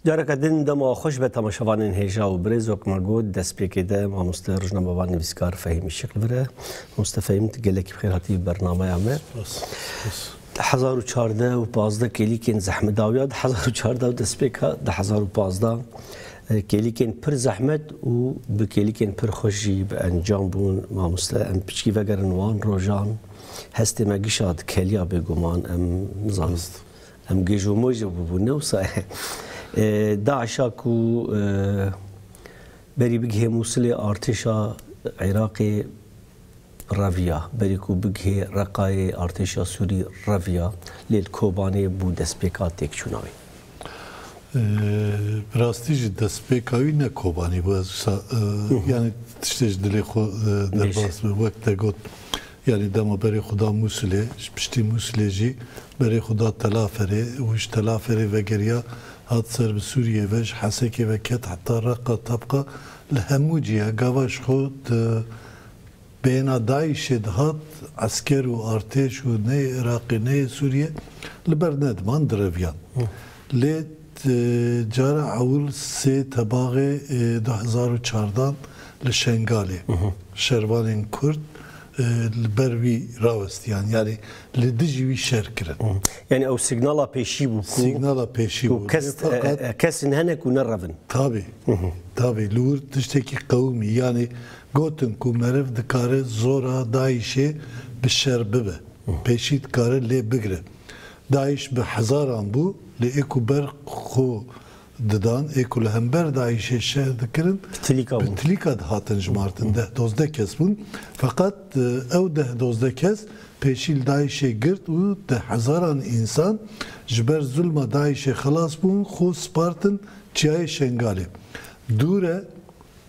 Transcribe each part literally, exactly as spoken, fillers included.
Careke din dema xweş be temaşevanên hêja û birêz, wek me got, destpêkê de mamoste rojnamevan nivîskar Fehîm Îşiq li vir e. Mamoste Fehîm, tu gelekî bi xêr hatî bernameya me. Spas, spas. Di hezar û çardeh û pazdeh kêlîkên zehmet dawiya, di hezar û çardeh û destpêka di hezar û pazdeh, e, kêlîkên pir zehmet û bi kêlîkên pir xweş jî bi encam bûn. Mamoste, em piçkî vegerin wan rojan, hestê me gişa dikeliya bêguman, em nizanin. Rast. Em gêj û moj bûbûn, ne wisa ye. E, DAIŞ'a ku, e, berî bigihê Mûsilê artêşa Iraqê reviya, berî ku bigihê Reqayê artêşa Sûrî reviya, lê li Kobanê bû destpêka têkçûna wî. E, bi rastî jî destpêka wî ne Kobanî bû, ez wisa, e, Hı hı. yani tiştê ji dilê xwe, e, Bêje. derbas be, wek te got. Yanî dema berê xwe da Mûsilê, ji piştî Mûsilê jî berê xwe da Telaferê û ji Telaferê vegeriya hat ser bi Sûriyê ve, ji Hesekê ve ket heta Reqa, Tebqa, li hemû cî ya gava ji xwe di bêhna DAIŞ'ê dihat, esker û artêş û neyê Iraqê, neyê Sûriyê li ber nediman direviyan. Hı. Lê, e, cara ewil sê Tebaxê, e, du hezar û çardan li Şengalê Hı hı. şervanên Kurd, e, li ber wî rawestiyan. Yanî li dijî wî şer kirin. Hı. Yani ew signala pêşî bû ku Signala pêşî ku bû. kes, Lê feqet e, e, kesên hene ku nerevin. Tabii. Hı hı. Tabii. Li wir tiştekî qewimî. Yani gotin ku meriv dikare zora DAIŞ'ê bi şer bibe. Hı. Pêşî dikare lê bigire. DAIŞ bi hezaran bû, lê ê ku ber xwe didan, ê ku li hember DAIŞ'ê şer dikirin, Bi tilîka bi bûn. tilîka dihatin jimartin, deh dozdeh kes bûn. Feqet, e, ew deh dozdeh kes pêşî li DAIŞ'ê girt û deh hezaran însan ji ber zulma DAIŞ'ê xelas bûn, xwe spartin çiyayê Şengalê. Dû re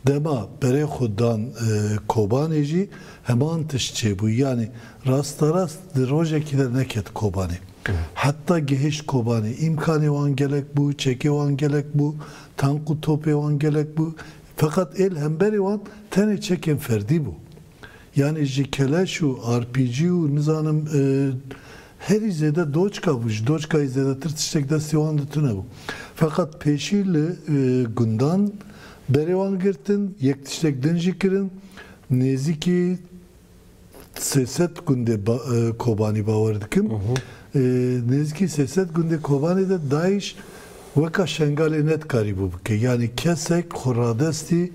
Dema berê xwe dan, e, Kobanê jî heman tişt çêbû. Yanî rasterast di rojekî de neket Kobanê. Hı. Heta gihişt Kobanê, îmkanê wan gelek bû, çekê wan gelek bû, tank û topê wan gelek bû. Feqet ê li hemberê wan tenê çekên ferdî bû. Yanî ji keleş û R P G û nizanim, e, herî zêde doçka bû. Ji doçkayê zêdetir tiştek destê wan de tune bû. Feqet pêşî li, e, gundan berê wan girtin, yek tiştek din jî kirin. Nêzîkî sê sed gundê ba-, e, Kobanî bawer dikim. Hı hı. E, nêzîkî sê sed gundê Kobanê de DAIŞ weka Şengalê nedikarîbû bike. Yanî kesek xwe radestî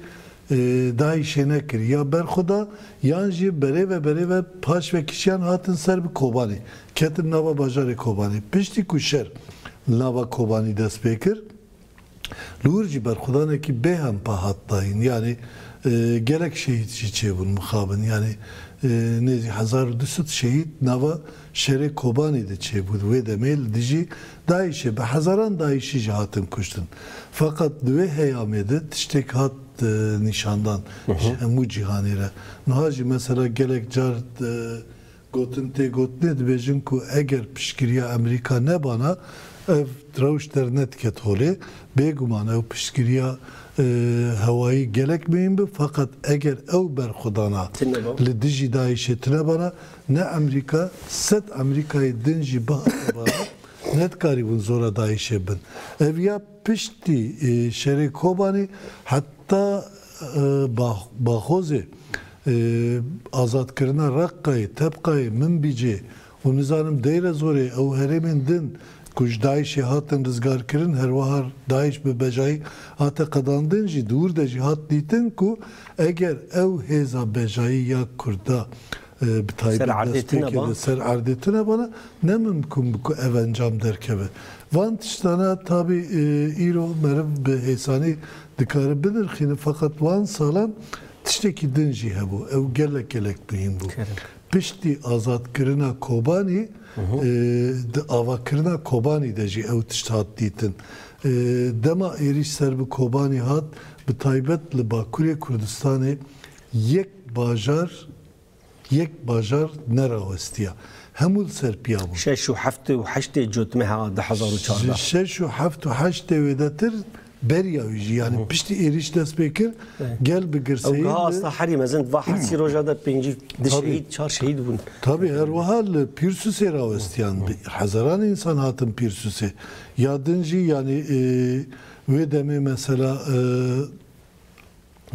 e, DAIŞ'ê nekir. Ya berxwe da, yan jî berê ve berê ve paş ve kişiyan hatin ser bi Kobanê. Ketin nava bajarê Kobanê. Piştî ku şer li nava Kobanî dest pê kir, li wir jî berxwedanekî bêhempa hat dayîn. Yanî, e, gelek şehîd jî çêbûn mixabin. Yanî, e, nêzî hezar û du sed şehîd nava şerê Kobanê de çêbû. Wê demê li dijî DAIŞ'ê bi hezaran DAIŞ'î jî hatin kuştin. Feqet di wê heyamê de tiştek hat e, nîşandan Hı hı. ji hemû cîhanê re. Niha jî mesela gelek car, e, gotin tê gotinê dibêjin ku eger piştgiriya Amerîka nebana, ev rewş dernediket holê. Bêguman ew piştgiriya, e, hewayî gelek muhîm bi, feqet eger ew berxwedana Tine ba. li dijî DAIŞ'ê tine bana, ne Amerîka, sed Amerîkayê din jî bihate bana, nedikarîbûn zora DAIŞ'ê bin. Ev ya piştî, e, şerê Kobanê heta, e, Ba-, Baxozê, e, azadkirina Reqqayê, Tebqayê, Minbicê û nizanim Deyre Zorê, ew herêmên din ku ji DAIŞ'ê hatin rizgarkirin, her wiha DAIŞ bi bejayî hate qedandin jî, di wir de jî hat dîtin ku eger ew hêza bejayî ya Kurda e, bi taybet Ser erdê destpêkê tune ba. de ser erdê tune bana, ne mimkun bi ku ev encam derkeve. Van tiştana tabî, e, îro meriv bi hêsanî dikare binirxîne, feqet wan salan tiştekî din jî hebû. Ew gelek gelek muhîm bû. Kerem. Piştî azadkirina Kobanî, Hı hı. e, di avakirina Kobanî de jî ew tişt hat dîtin. E, dema êrîş ser bi Kobanî hat, bi taybet li Bakurê Kurdistanê yek bajar yek bajar nerawestiya. Hemû li ser piya bûn. Şeş û heft û heştê Cotmeha du hezar û çardeh. Ji şeş û heft û heştê wêdetir Beriya wî jî, yanî piştî êrîş dest pê kir, Evet. gel bi Ew girseyî giha li asta herî mezin, va her sî roja de pêncî di Tabii. şehîd, çar şehîd bûn. Tabii, her wiha li Pîrsûsê rawestiyan. Bi hezaran însan hatin Pîrsûsê. Ya din jî, yanî, e, wê demê mesela, e,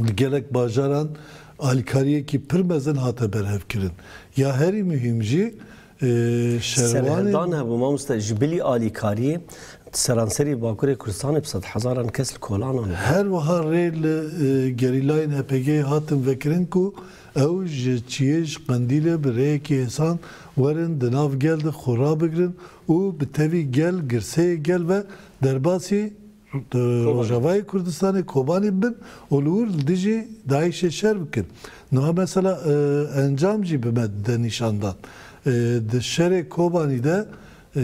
li gelek bajaran alîkariyekî pir mezin hate berhevkirin. Ya herî muhîm jî, e, şerwanên Serhildan hebû, mamoste, ji bilî alîkariyê seranserî Bakurê Kurdistanê bi sed hezaran kes li kolanan bû. Her wiha rê li, e, gerîlayên H P G'ê hatin vekirin ku ew ji çiyê, ji Qendîlê bi rêyekî hêsan werin di nav gel de xwe rabigirin û bi tevî gel, girseyê gel ve derbasî, e, Rojavayê Kurdistanê, Kobanê bin û li wir li dijî DAIŞê şer bikin. Niha mesela, e, encam jî bi me dide nîşandan. E, di şerê Kobanî de, e,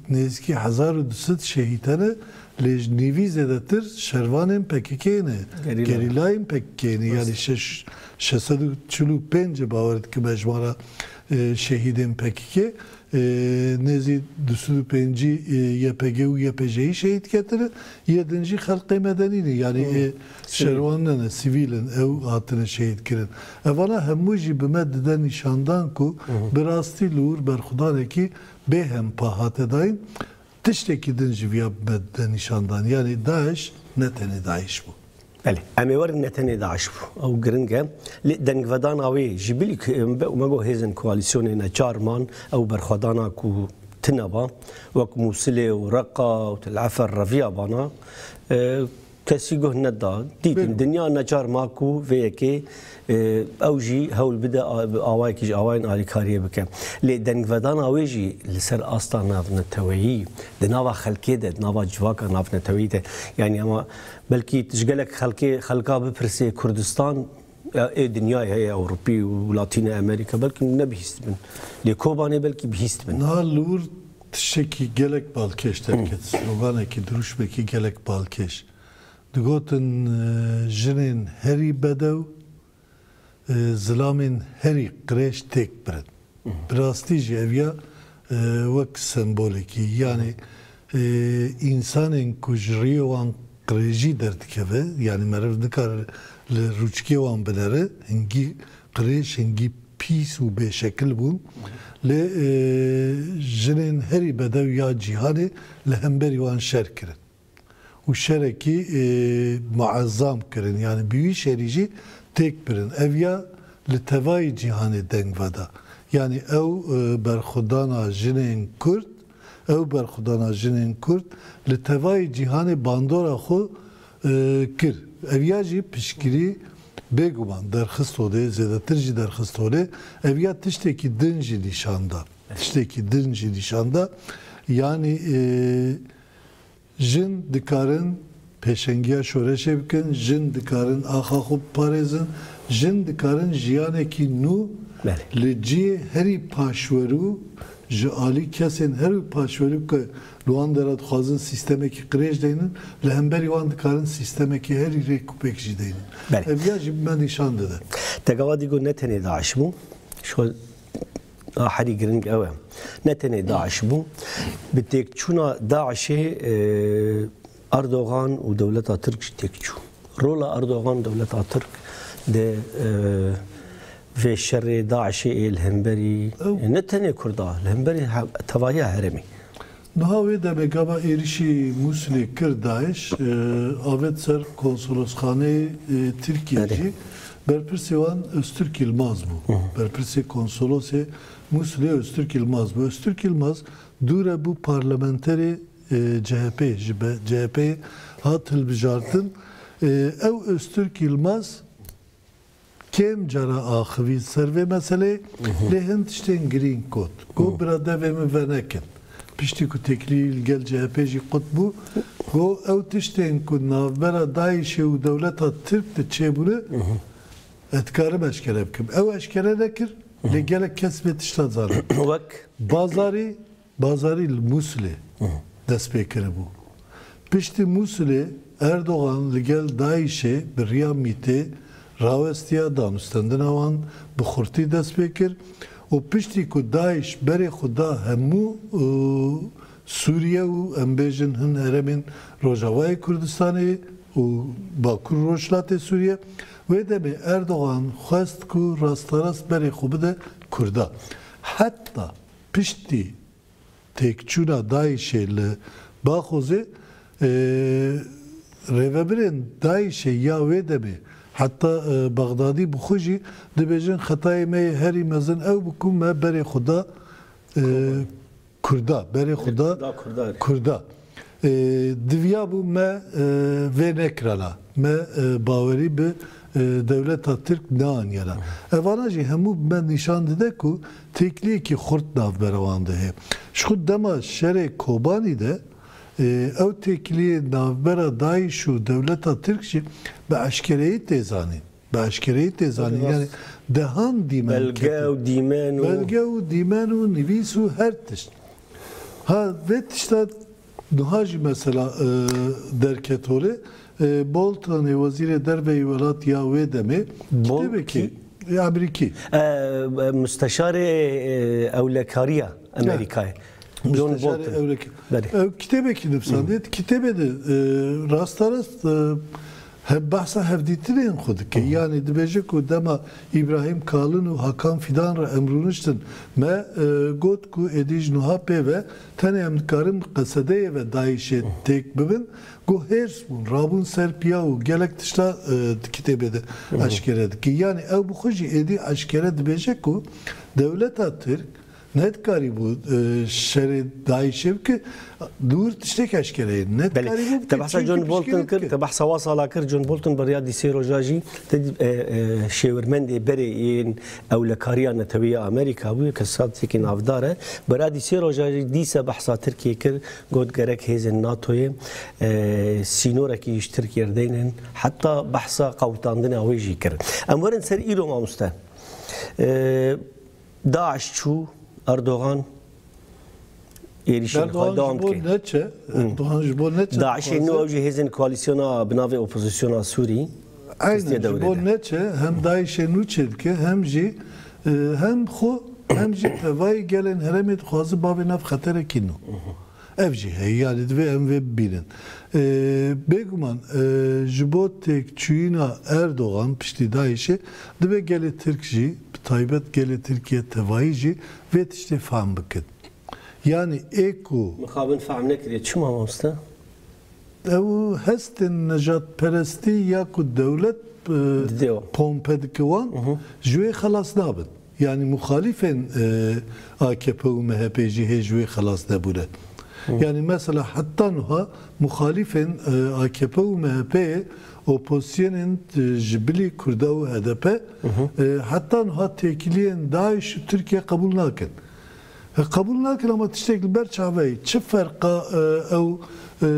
nêzîkî hezar û du sed şehîd hene, lê ji nîvî zêdetir şervanên P K K'ê ne. Gerîla. Gerîlayên P K K'ê ne. Rast. Yanî şeş, şeş sed û çil û pênc e, bawer dikim, hejmara, e, şehîdên P K K. E, nêzî du sed û pêncî, e, Y P G û Y P J'yî şehîd ketine, yê din jî xelkê medenî ne. Yanî, Hmm. e, Sivîl. şerwan ne, ne, sivîl in, ew hatine şehîd kirin. Evana hemû jî bi me dide nîşandan ku Hı hı. bi rastî li wir berxwedanekî bêhempa hate dayîn. Tiştekî din jî viya bi me dide nîşandan. Yanî DAIŞ ne tenê DAIŞ bû. Belê, em ê werin ne tenê DAIŞ bû. Ew giring e. Lê dengvedana wê ji bilî ku, em be, me got hêzên koalîsyonê neçar man, ew berxwedana ku tune ba, wek Mûsilê û Reqa û Til Efer reviya bana, e, kesî guh neda. Dîtin, Belê. dinya neçar ma ku vê yekê, e, ew jî hewl bide a-, bi awayekî ji awayên alîkariyê bike. Lê dengvedana wê jî li ser asta navneteweyî, di nava xelkê de, di nava civaka navneteweyî de, yanî ama Belkî tu ji gelek xelkê, xelka bipirsê Kurdistan, e, ê dinyayê heye, Ewropî û Latînê Amerîka, belkî nebihîst bin. Lê Kobanê belkî bihîst bin. Niha li wir tiştekî gelek balkêş derket, sloganekî, dirûşmekî gelek balkêş. Digotin, e, jinên herî bedew, e, zilamên herî qirêj têk birin. Bi rastî jî ev ya, e, wek sembolekî, yanî, e, însanên ku ji rûyê wan qirêjî derdikeve, yanî meriv nikare li rûçikê wan binere, hingî qirêj, hingî pîs û bêşekil bûn. Lê, e, jinên herî bedew ya cîhanê li hemberî wan şer kirin. û şerekî, e, muezzam kirin. Yanî bi wî şerî jî têk birin. Ev ya li tevayî cîhanê deng veda. Yanî ew, e, berxwedana jinên Kurd, ew berxwedana jinên Kurd li tevayî cîhanê bandora xwe, e, kir. Ev ya jî piştgirî bêguman derxist holê, zêdetir jî derxist holê. Ev ya tiştekî din jî nîşan da. Tiştekî din jî nîşan da. Yanî, e, Jin dikarin pêşengiya şoreşê bikin, jin dikarin axa xwe biparêzin, jin dikarin jiyanekî nû Belê. li cihê herî paşwerû, ji alî kesên herî paşwerû ku li wan dera dixwazin sîstemekî qirêj deynin, li hemberî wan dikarin sîstemekî herî rêk û pêk jî deynin. Belê. Ev ya jî bi me nîşan dide. Te gava dî got ne tenê DAIŞ bû, ji xwe a herî giring ew e. Ne tenê DAIŞ bû. Bi têkçûna DAIŞê, e, Erdogan û dewleta Tirk jî têk çû. Rola Erdogan, dewleta Tirk di, e, vê şerê DAIŞê ê li hemberî, Ew- e, ne tenê Kurda, li hemberî he-, tevahiya herêmê. Niha wê demê gava êrişî Mûsilê kir DAIŞ, e, avêt ser konsolosxaneyê, e, Tirkiyê Erê. jî. Berpirsê wan Öztürk Yilmaz bû. Hı hı. Berpirsê konsolosê Mûsilê Öztürk Yilmaz bû. Öztürk Yilmaz dûre bû parlamenterê, e, C H P, ji be-, C H P hat hilbijartin. E, ew Öztürk Yilmaz kêm cara axivî ser vê meseleyê, Hı hı. lê hin tiştên girîng got. Got, Hı. "Bira devê min venekin." Piştî ku têkilî li gel C H P jî qut bû, got, "Ew tiştên ku navbera DAIŞê û dewleta Tirk de çêbûne, Hı hı. ez dikarim eşkere bikim." Ew eşkere nekir, Hı hı. lê gelek kes vê tişta zanin. Wek? Bazarî Bazarî li Mûsilê Hı. dest pê kiribû. Piştî Mûsilê Erdogan li gel DAIŞê bi riya MÎT'ê rawestiya danûstendina wan bi xurtî dest pê kir û piştî ku DAIŞ berê xwe da hemû, û Sûriye û, em bêjin, hin herêmên Rojavayê Kurdistanê û Bakur Rojhilatê Sûriye. Wê demê Erdogan xwest ku rasterast berê xwe bide Kurda. Heta piştî têkçûna DAIŞ'ê li Baxozê, e, rêvebirên DAIŞ'ê ya wê demê, heta, e, Bexdadî bi xwe jî dibêjin, xetayê me yê herî mezin ew bû ku me berê xwe da, e, Kurda, berê xwe da Kurda. E, diviyabû me, e, vê nekirana. Me, e, bawerî bi, e, dewleta Tirk neaniyana. Evana jî hemû bi me nîşan dide ku têkiliyekî xurt navbera wan de heye. Ji xwe dema şerê Kobanî de, e, ew têkiliyê navbera DAIŞ û dewleta Tirk jî bi eşkereyî tê zanîn. Bi eşkereyî tê zanîn. Rast. Yani dehan dîmen Belge kete. û dîmen û Belge û dîmen û nivîs û her tişt. Ha, vê tişta niha jî mesela, e, derket holê. E, Boltonê wezîrê derve yê welat ya wê demê Bol kitêbekî, kî? e, Amerîkî. E, e, Musteşarê, e, Ewlekariya Amerîkayê. John Musteşarê Bolton. Ewlek-, Belê. Ew kitêbekî nivîsandiye. Kitêbê de, e, rasterast, e, he-, behsa hevdîtinên xwe dike. Hı hı. Yani dibêje ku dema Îbrahîm Kalin û Hakan Fidan re em rûniştin, me, e, got ku êdî ji niha pê ve tenê em dikarin bi Qesedeyê ve DAIŞ'ê Hı hı. têk bibin. Got hêrs bûn, rabûn ser piya û gelek tişta, e, di kitêbê de Hı hı. eşkere dike. Yani ew bi xwe jî êdî eşkere dibêje ku dewleta Tirk nedikarîbû, e, şerê DAIŞ'ê bike, dûr tiştek eşkere ye. Belê. Nedikarîbû bike, Te behsa çünkü John Bolton pişkirî kir, dike. te behsa wa sala kir, John Bolton beriya dîsê roja jî te, e, e, şêwirmendê berê yên ewlekariya netewî ya Amerîka bûye, ke sadsekî navdar e. Beriya dîsê roja jî dîsa behsa Tirkiyê kir, got gerek hêzên NATO'yê, e, sînorekî ji Tirkiyê re deynin, heta behsa qewtandina wê jî kir. Em werin ser îro, mamoste. E, DAIŞ çû, Erdogan êrîşên xwe Erdogan dewam ji bo dike. neçe, Hmm. Erdogan ji bo neçe DAIŞ'ê nû dixwaze. ew jî hêzên koalîsyona bi navê opozisyona Sûrî Aynen, destê ji dewrê bo de. neçe hem DAIŞ'ê nû çêdike, hem jî, e, hem xwe, hem jî tevayî gelên herêmê dixwaze bavê nav xeterekî nû. Ev jî heye, yani divê em vê bibînin. E, bêguman, e, ji bo têkçûyîna Erdogan piştî DAIŞ'ê, divê gelê Tirk jî, bi taybet gelê Tirkiye tevayî jî vê tiştê fehm bikin. Yani ê ku Mixabin fehm nekiriye. Çima, mamoste? Ew hestên nejadperestî ya ku dewlet, e, Didê wan. pompe dike wan, Hı hı. ji wê xelas nabin. Yani muxalîfên, e, A K P û M H P jî hê ji wê xelas nebûne. Hı. Yani mesela heta nuha muxalîfên, e, A K P û M H P'ê, opozîsyonên, e, ji bilî Kurda û H D P, Hı hı. e, heta nuha têkiliyên DAIŞ û Tirkiye qebûl nakin. E, qebûl nakin, ama tiştek li ber çaveyî. Çi ferqa, e, ew, e,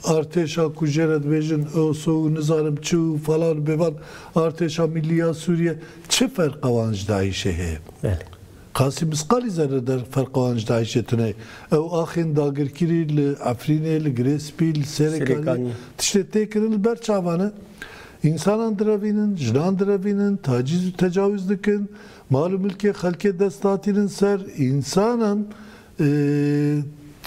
artêşa ku jê re dibêjin OSO û nizanim çi û falan û bêvan artêşa millî ya Sûriye, çi ferqa wan ji DAIŞ'ê heye? Belê. Qasî misqalî zerre der ferqa wan ji DAIŞ'ê tune. Ew axên dagirkirî li Efrînê, li Girê Spî, li Serêkaniyê, Serêkaniyê. tiştê tê kirin li ber çavan e. Însanan direvînin, jinan direvînin, tacîz û tecawîz dikin, mal û milkê xelkê dest datînin ser, însanan, e,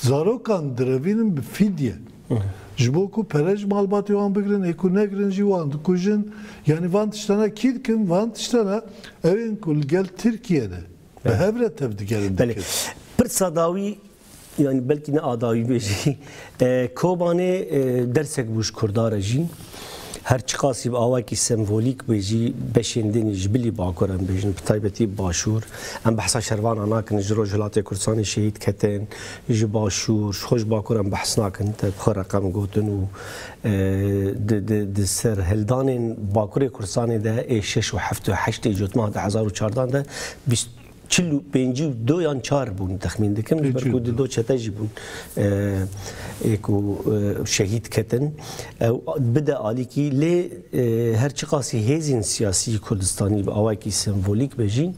zarokan direvînin bi fîdye. Hı hı. Ji bo ku pere ji malbatê wan bigirin, ê ku negirin jî wan dikujin. Yani van tiştana kî dikin? Van tiştana ew ên ku li gel Tirkiye ne. Bi Evet. hev re tev digerin Belê. dikin. Pirsa dawî, yani belkî ne a dawî bê jî, e, Kobanê, e, dersek bû ji Kurda re jî. Her çiqasî bi awakî sembolîk bê jî, beşên din ji bilî Bakur em bêjin, bi taybetî bi Başûr. Em behsa şervana nakin, ji Rojhilatê Kurdistanê şehîd ketin, ji Başûr, ji xwe ji Bakur em behs nakin, te bi xwe reqem gotin û, e, di, di, di serhildanên Bakurê Kurdistanê de ê şeş û heft û heştê cotmeha du hezar û çardan de bîst çil û pêncî û du yan çar bûn, texmîn dikim, ji ber ku Pêncî û du. di do çete jî bûn, e, ê ku, e, şehîd ketin. Ew bide alîkî, lê, e, her çiqasî hêzên siyasî Kurdistanî bi awayekî sembolîk be jî,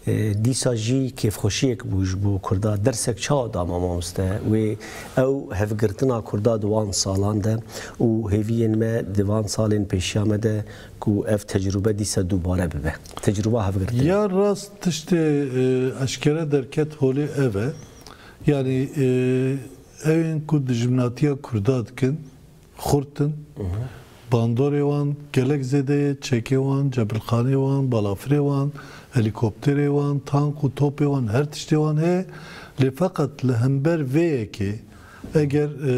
e, dîsa jî kêfxweşiyek bû ji bo Kurda. Dersek çawa da me, mamoste? Wê ew hevgirtina Kurda di wan salan de û hêviyên me di van salên pêşiya me de ku ev tecrûbe dîsa dubare bibe. Tecrûba hevgirtinê. Ya rast tiştê, e, eşkere derket holê ev e. Yanî, e, ew ên ku dijminatiya Kurda dikin, xurt in. Bandorê wan gelek zêde ye, çekê wan, cebilxanê wan, balafirê wan, helîkopterê wan, tank û topê wan, her tiştê wan heye. Lê feqet li hember vê yekê, eger, e,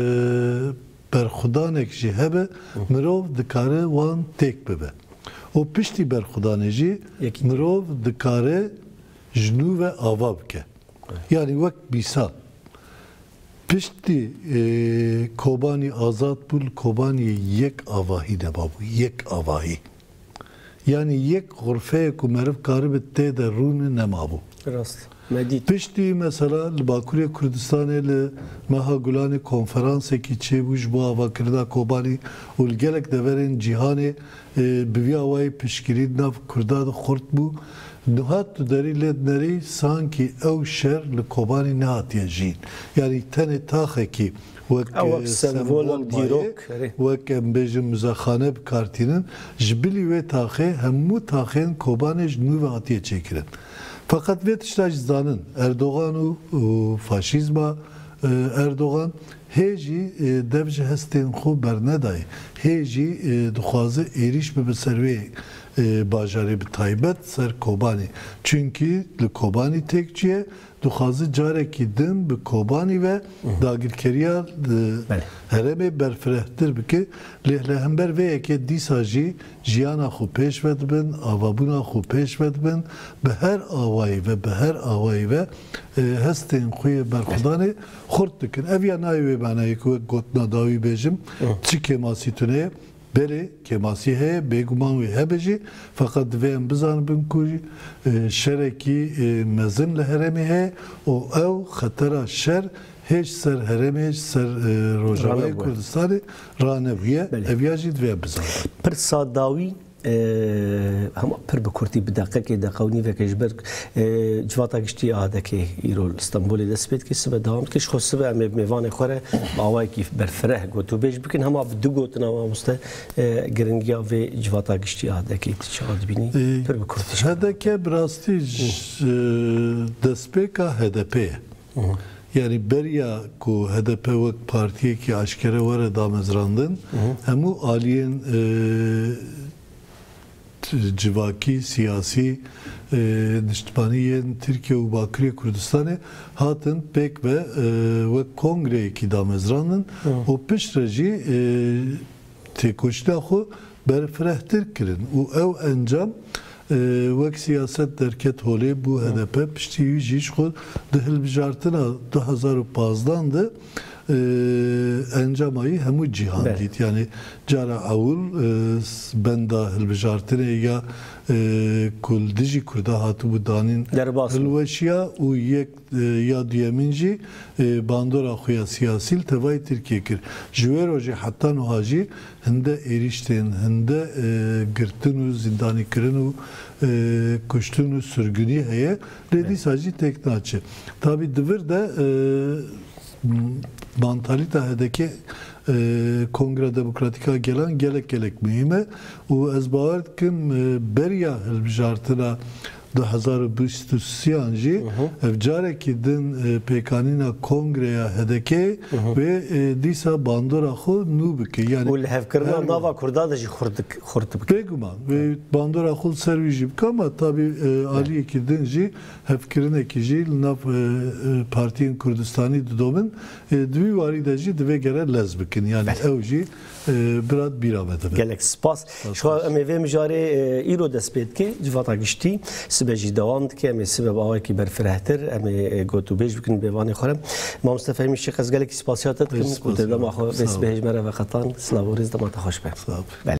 berxwedanek jî hebe, mirov dikare wan têk bibe. Û piştî berxwedanê jî Yekî. mirov dikare ji nû ve ava bike. Yanî wek mîsal, piştî, e, Kobanî azad bû, li Kobaniyê yek avahî nebabû, yek avahî. Yanî yek xurfeyê ku meriv karibe tê de rûne nemabû. Rast. Me dît. Piştî mesela li Bakurê Kurdistanê li meha Gulanê konferansekî çêbû ji bo avakirina Kobanî û li gelek deverên cîhanê, e, bi vî awayî piştgirî di nav Kurda de xurt bû. Niha tu derî lê dinerî sankî ew şer li Kobanî nehatiye jîn. Yanî tenê taxekî wek, Ew wek e, sembol, sembol wek maye, dîrok, erê. wek em bêjin muzexane bi kar tînin. Ji bilî wê taxê hemû taxên Kobanê ji nû ve hatiye çêkirin. Feqet vê tişta jî zanin, Erdogan û, û faşîzma, e, Erdogan hê jî, e, dev ji hestên xwe bernedayê. Hê jî, e, dixwaze êrîş bibe ser wê, e, bajarê, bi taybet ser Kobanê. Çunkî li Kobanî têk çûye, dixwaze carekî din bi Kobanî ve dagirkeriya, e, Belê. herêmê berfirehtir bike. Lê li hember vê yekê dîsa jî jiyana xwe pêş ve dibin, avabûna xwe pêş ve dibin, bi her awayî ve, bi her awayî ve, e, hestên xwe yê berxwedanê xurt dikin. Ev ya nayê wê manayê ku wek gotina dawî bêjim, çi kêmasî tune ye. Belê, kêmasî heye, bêguman wê hebe jî, feqet divê em bizanibin ku, e, şerekî, e, mezin li herêmê heye û ew xetera şer hê ji ser herêmê, ji ser, e, Rojavayê Ranebûye. Kurdistanê ranebûye. Belê. Ev ya jî divê em bizanibin. Pirsa dawî, e, hema pir bi kurtî, bi deqekê, deqe û nîvekê ji ber, e, Civata Giştî A D K'ê îro li Stenbolê dest pê dike, sibe dewam dike. Ji xwe sibe em ê bi mêvanê xwe re bi awayekî berfireh gotûbêj bikin. Hema bi du gotina mamoste, e, giringiya vê Civata Giştî A D K'ê tu çawa dibînî? E, Pir bi kurtî. H D K bi rastî ji, e, destpêka H D P ye. Yanî beriya ku H D P wek partiyekî aşkere were damezrandin, hemû aliyên, e, t-, civakî, siyasî, e, niştimanî yên Tirkiye û Bakurê Kurdistanê hatin pêk ve, e, wek kongreyekî damezrandin û piştre jî, e, têkoşîna xwe berfirehtir kirin û ew encam, e, wek siyaset derket holê, bû H D P, piştî wî jî ji xwe di hilbijartina du hezar û pazdan de, e, encama wî hemû cîhan Belê. dît. Yanî cara ewil, e, s-, benda hilbijartinê ya, e, ku li dijî Kurda hatibû danîn Derbas bû. hilweşiya û yek, e, ya duyemîn jî, e, bandora xwe ya siyasî li tevayî Tirkiyê kir. Ji wê rojê heta niha jî hinde êrîş tên, hinde, e, girtin û zîndanîkirin û, e, kuştin û sirgûnî heye. Lê Evet. dîsa jî têk naçe. Tabî di vir de, e, mantalîta H D K, e, Kongra Demokratîk a Gelan gelek gelek muhîm e û ez bawer dikim, e, beriya hilbijartina du hezar û bîst û sêyan jî Hı hı. ev carekî din, e, pêkanîna Kongreya H D K Hı hı. wê, e, dîsa bandora xwe nû bike. Yanî Û li hevkirina her nava Kurda de jî xurt dik-, xurt bike. Bêguman. Wê bandora xwe li ser wî jî bike ama tabî, e, aliyekî din jî hevkirinekî jî li nav, e, e, partiyên Kurdistanî didomin. E, di wî warî de jî divê gere lez bikin. Yanî Belê. ew jî, e, birat bîra me dibe. Gelek spas. Spas. Şiwa em ê vê mijarê, e, îro dest pê dike. Civata Giştî sibe jî dewam dike. Em ê sibe bi awayekî berfirehtir. Em ê, e, gotûbêj bikin mêvanê xwe re. Mamoste Fehmî Şêx, ez gelekî spasiya te dikim. Ez ku te spas dema dikim. xwe vê Sağ ol. sibehê ji me re veqetan. Silav û rêz, dema te xweş be. Sağ ol. Belê.